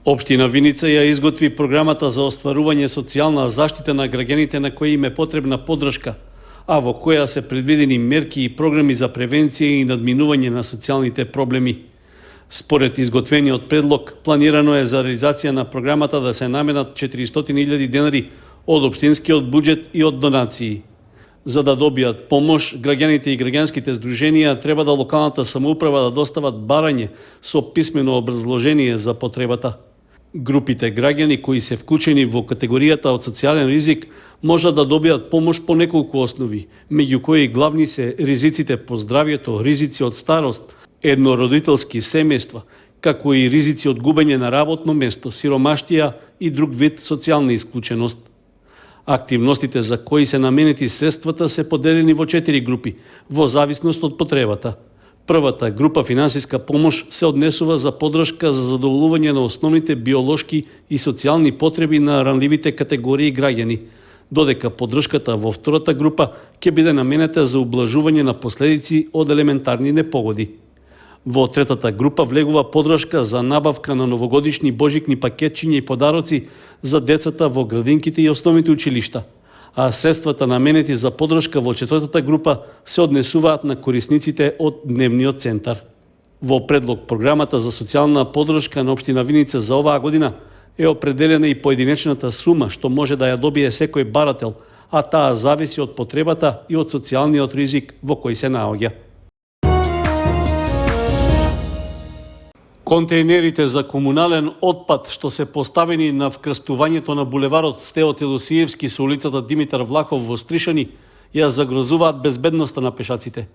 Општина Виница ја изготви програмата за остварување социјална заштита на граѓаните на кои им е потребна поддршка, а во која се предвидени мерки и програми за превенција и надминување на социјалните проблеми. Според изготвениот предлог, планирано е за реализација на програмата да се наменат 400.000 денари од општинскиот буџет и од донации. За да добијат помош, граѓаните и граѓанските здруженија треба да локалната самоуправа да достават барање со писмено образложение за потребата. Групите граѓани кои се вклучени во категоријата од социјален ризик можат да добијат помош по неколку основи, меѓу кои главни се ризиците по здравјето, ризици од старост, еднородителски семејства, како и ризици од губење на работно место, сиромаштија и друг вид социјална исклученост. Активностите за кои се наменети средствата се поделени во 4 групи, во зависност од потребата. Првата група финансиска помош се однесува за поддршка за задоволување на основните биолошки и социјални потреби на ранливите категории граѓани, додека поддршката во втората група ќе биде наменета за ублажување на последици од елементарни непогоди. Во третата група влегува поддршка за набавка на новогодишни божикни пакетчиња и подароци за децата во градинките и основните училишта, а средствата наменети за поддршка во четвртата група се однесуваат на корисниците од дневниот центар. Во предлог програмата за социјална поддршка на општина Виница за оваа година е определена и поединечната сума што може да ја добие секој барател, а таа зависи од потребата и од социјалниот ризик во кој се наоѓа. Контејнерите за комунален отпад што се поставени на вкрстувањето на булеварот Стево Теодосиевски со улицата Димитар Влахов во Стришани ја загрозуваат безбедноста на пешаците.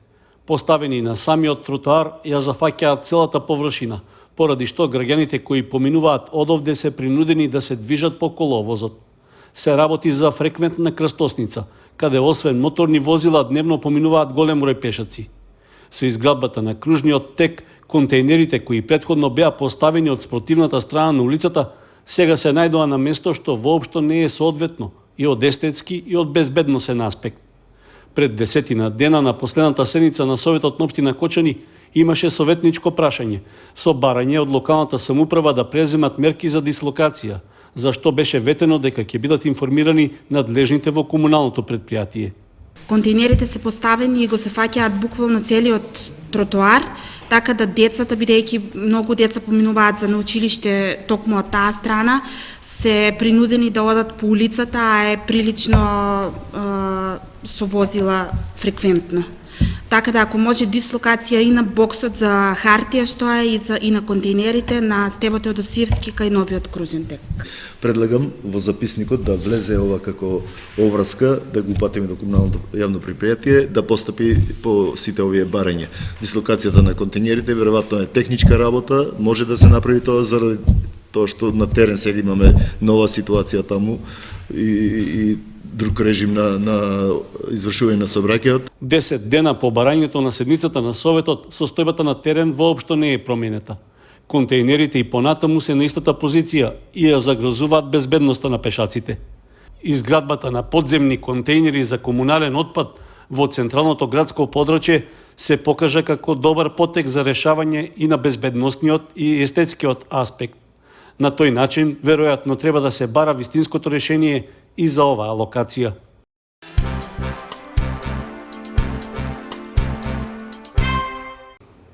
Поставени на самиот тротоар ја зафаќаат целата површина, поради што граѓаните кои поминуваат одовде се принудени да се движат по коловозот. Се работи за фреквентна крстосница, каде освен моторни возила дневно поминуваат голем број пешаци. Со изградбата на кружниот тек, контејнерите кои претходно беа поставени од спротивната страна на улицата, сега се најдоа на место што воопшто не е соодветно и од естетски и од безбедносен аспект. Пред 10 дена на последната седница на Советот на општина Кочани имаше советничко прашање со барање од локалната самоуправа да преземат мерки за дислокација, за што беше ветено дека ќе бидат информирани надлежните во комуналното предпријатие. Контејнерите се поставени и го се фаќаат буквално целиот тротоар, така да децата, бидејќи многу деца поминуваат за на училиште токму од таа страна, се принудени да одат по улицата, а е прилично со возила фреквентно. Така да ако може дислокација и на боксот за хартија што е и на контејнерите на Стево Теодосиевски кај новиот кружен тек. Предлагам во записникот да влезе ова како обврска, да го упатиме до комуналното јавно предпријатие, да постапи по сите овие барања. Дислокацијата на контејнерите веројатно е техничка работа, може да се направи тоа заради тоа што на терен сега имаме нова ситуација таму и друг режим на извршување на сообраќајот. 10 дена по барањето на седницата на Советот, состојбата на терен воопшто не е променета. Контејнерите и понатаму се на истата позиција и ја загрозуваат безбедноста на пешаците. Изградбата на подземни контејнери за комунален отпад во централното градско подрачје се покажа како добар потек за решавање и на безбедносниот и естетскиот аспект. На тој начин, веројатно треба да се бара вистинското решение и за оваа локација.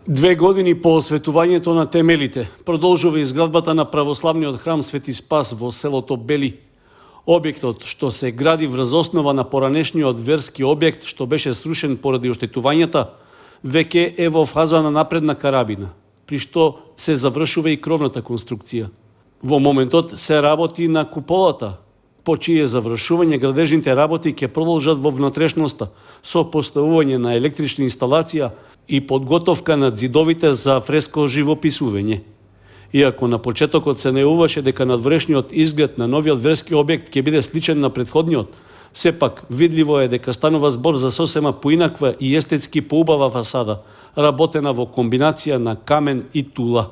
Две години по осветувањето на темелите, продолжува изградбата на православниот храм Свети Спас во селото Бели. Објектот што се гради врз основа на поранешниот верски објект што беше срушен поради оштетувањата, веќе е во фаза на напредна карабина, при што се завршува и кровната конструкција. Во моментот се работи на куполата, по чие завршување градежните работи ќе продолжат во внатрешноста со поставување на електрична инсталација и подготовка на ѕидовите за фреско живописување. Иако на почетокот се најуваше дека надврешниот изглед на новиот верски објект ќе биде сличен на претходниот, сепак видливо е дека станува збор за сосема поинаква и естетски поубава фасада, работена во комбинација на камен и тула.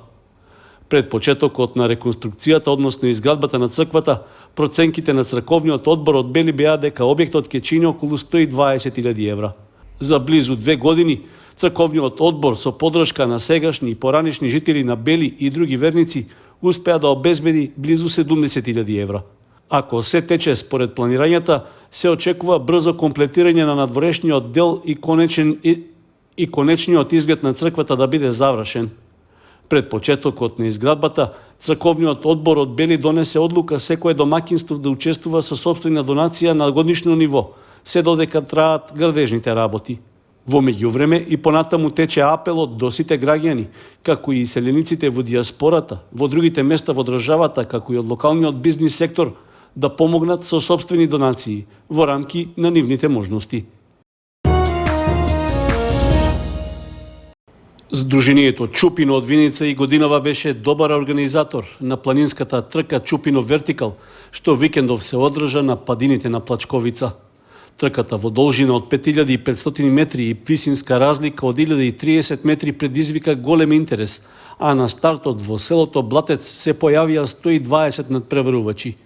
Пред почетокот на реконструкцијата, односно изградбата на црквата, проценките на црковниот одбор од Бели беа дека објектот ќе чини околу 120.000 евра. За близу 2 години, црковниот одбор со поддршка на сегашни и поранешни жители на Бели и други верници успеа да обезбеди близу 70.000 евра. Ако се тече според планирањата, се очекува брзо комплетирање на надворешниот дел и конечниот изглед на црквата да биде завршен. Пред почетокот на изградбата, црковниот одбор од Бели донесе одлука секое домаќинство да учествува со сопствена донација на годишно ниво, се додека траат градежните работи. Во меѓувреме и понатаму тече апелот до сите граѓани, како и селениците во диаспората, во другите места во државата, како и од локалниот бизнис сектор, да помогнат со сопствени донации во рамки на нивните можности. Сдруженијето Чупино од Виница и годинава беше добар организатор на планинската трка Чупино Вертикал, што викендов се одржа на падините на Плачковица. Трката во должина од 5500 метри и висинска разлика од 1030 метри предизвика голем интерес, а на стартот во селото Блатец се појавија 120 надпреварувачи.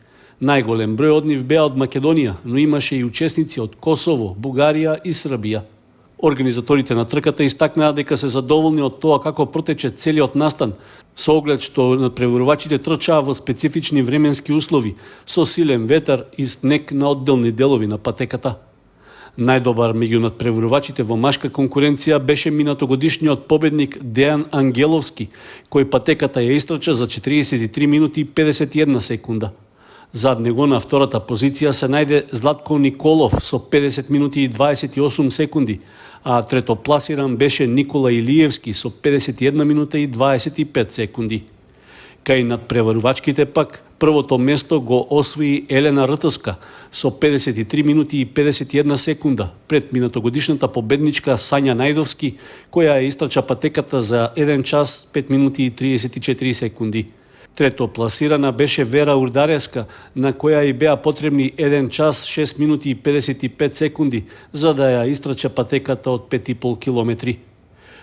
Најголем број од нив беа од Македонија, но имаше и учесници од Косово, Бугарија и Србија. Организаторите на трката истакнаа дека се задоволни од тоа како протече целиот настан, со оглед што надпреварувачите трчаа во специфични временски услови, со силен ветар и снег на одделни делови на патеката. Најдобар меѓу надпреварувачите во машка конкуренција беше минатогодишниот победник Дејан Ангеловски, кој патеката ја истрча за 43 минути и 51 секунда. Зад него на втората позиција се најде Златко Николов со 50 минути и 28 секунди, а третопласиран беше Никола Илиевски со 51 минута и 25 секунди. Кај надпреварувачките пак, првото место го освои Елена Ртовска со 53 минути и 51 секунда пред минатогодишната победничка Сања Најдовски, која ја истрча патеката за 1 час 5 минути и 34 секунди. Трето пласирана беше Вера Урдареска, на која и беа потребни 1 час 6 минути и 55 секунди за да ја истрча патеката од 5,5 километри.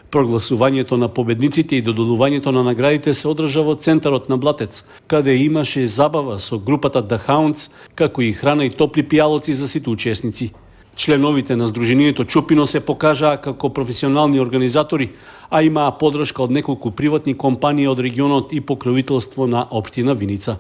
Прогласувањето на победниците и доделувањето на наградите се одржа во центарот на Блатец, каде имаше забава со групата The Hounds, како и храна и топли пијалоци за сите учесници. Членовите на Сдруженијето Чупино се покажаа како професионални организатори, а имаа подршка од неколку приватни компании од регионот и покровителство на општина Виница.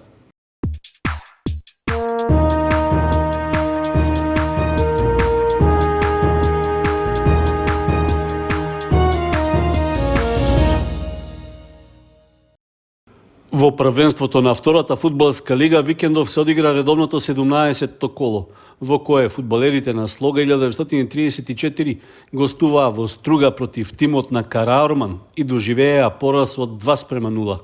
Во првенството на втората фудбалска лига викендов се одигра редовното 17-то коло, во кое фудбалерите на Слога 1934 гостуваа во Струга против тимот на Караорман и доживееа пораз од 2:0.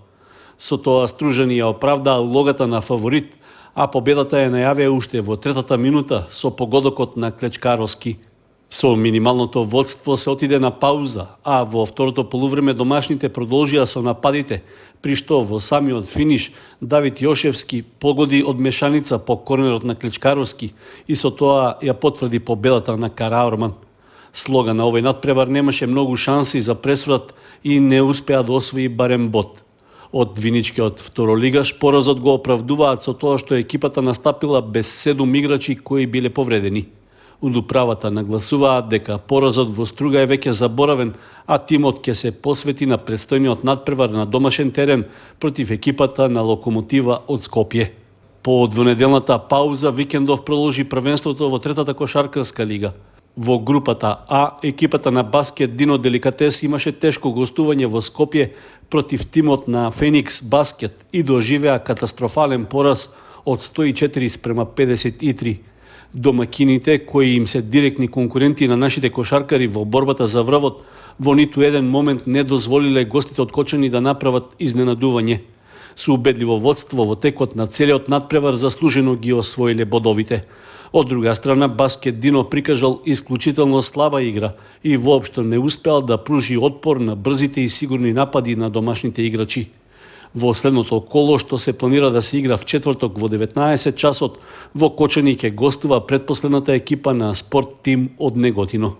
Со тоа стружани ја оправдаа улогата на фаворит, а победата ја најавија уште во третата минута со погодокот на Клечкаровски. Со минималното водство се отиде на пауза, а во второто полувреме домашните продолжија со нападите, при што во самиот финиш Давид Јошевски погоди од мешаница по корнерот на Клечкаровски и со тоа ја потврди победата на Караорман. Слога на овој надпревар немаше многу шанси за пресврат и не успеа да освои барем бод. Од виничкиот второлигаш поразот го оправдуваат со тоа што екипата настапила без 7 играчи кои биле повредени. Од управата нагласуваат дека поразот во Струга е веќе заборавен, а тимот ќе се посвети на предстојниот надпревар на домашен терен против екипата на Локомотива од Скопје. По двонеделната пауза викендов продолжи првенството во третата кошаркарска лига. Во групата А, екипата на Баскет Дино Деликатес имаше тешко гостување во Скопје против тимот на Феникс Баскет и доживеа катастрофален пораз од 104:53. Домакините, кои им се директни конкуренти на нашите кошаркари во борбата за врвот, во ниту еден момент не дозволиле гостите од Кочани да направат изненадување. Со убедливо водство во текот на целиот надпревар заслужено ги освоиле бодовите. Од друга страна, Баскет Дино прикажал исклучително слаба игра и воопшто не успеал да пружи отпор на брзите и сигурни напади на домашните играчи. Во следното коло, што се планира да се игра в четврток во 19 часот, во Кочани ќе гостува предпоследната екипа на Спорт Тим од Неготино.